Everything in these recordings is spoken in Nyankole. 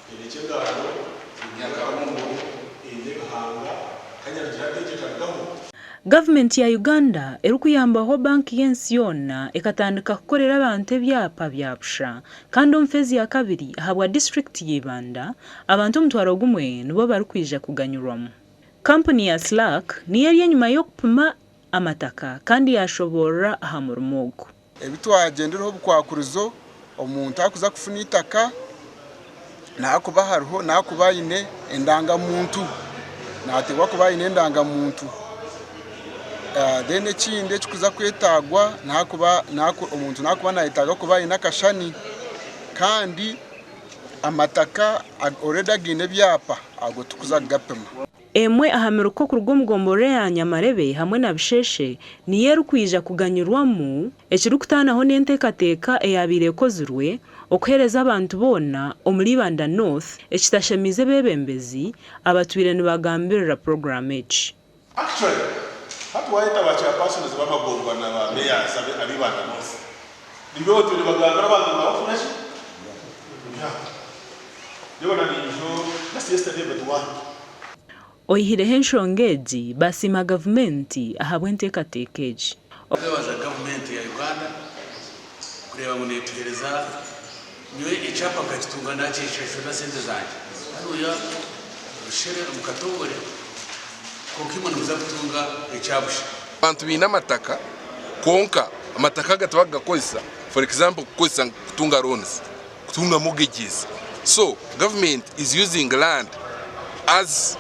Eky'engando, Nyakabungo, eine ebihanga, Kanyarugira akaingi karugaho. Gavumenti ya Uganda erikuyambwaho Banki y'ensi yoona ekatandika kukorera abantu ebyapa bya busha kandi omu feezi ya kabiri ahabwa disiturikiti ya Ibanda abantu omutwaro gumwe nibo barikwija kuganyurwamu. Kampuni ya Slack niyo eri enyima y'okupima amataka kandi yashoboorora aha murimo ogu. Ebi twagyendereho obukwakurizo, omuntu arikuza kufuna eitaka nakuba hariho nakuba aine endangamuntu, nateekwa kuba aine endangamuntu. Then ekindi ekirikuza kwetaagwa nakuba omuntu nakuba nayetaaga kuba aine akashani kandi amataka already againe ebyapa ago tikuza kugapima. Emwe aha miruka okuruga omu gomborora eya Nyamarebe hamwe na Bisheshe niyo erikwija kuganyirwamu, ekirikutaanaho n'enteekateeka eyaabaire ekozirwe okuheereza abantu boona omuri Ibanda North ekitashemiize beebembezi abatwire nibagambirira puroguraamu egi. Actually hati wayeta ba chairpersons b'amagomba na ba mayors ab'Ibanda North nibyo batwire nibagambira abantu ngu bafuna ki? Ebyapa. Reeba na niijo just yesterday but one. Oihireho enshonga egi, basiima gavumenti ahabw'enteekateeka egi. Twebaza gavumenti ya Uganda kureeba ngu netuheereza, nyowe ekyapa nkakitunga nakyeshashura na sente zangye hanuya Rushere omu katongore kwonka imwe nimuza kutunga ekya busha. Abantu baine amataka kwonka amataka aga tibarikugakozesa for example kukozesa kutunga loans. kutunga mortgages so government is using land as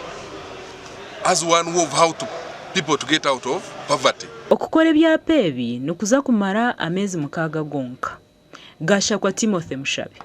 as one way of how to people to get out of poverty. Okukora ebyapa ebi nikuza kumara ameezi mukaaga gonka. Gashakwa Timothy Mushabe.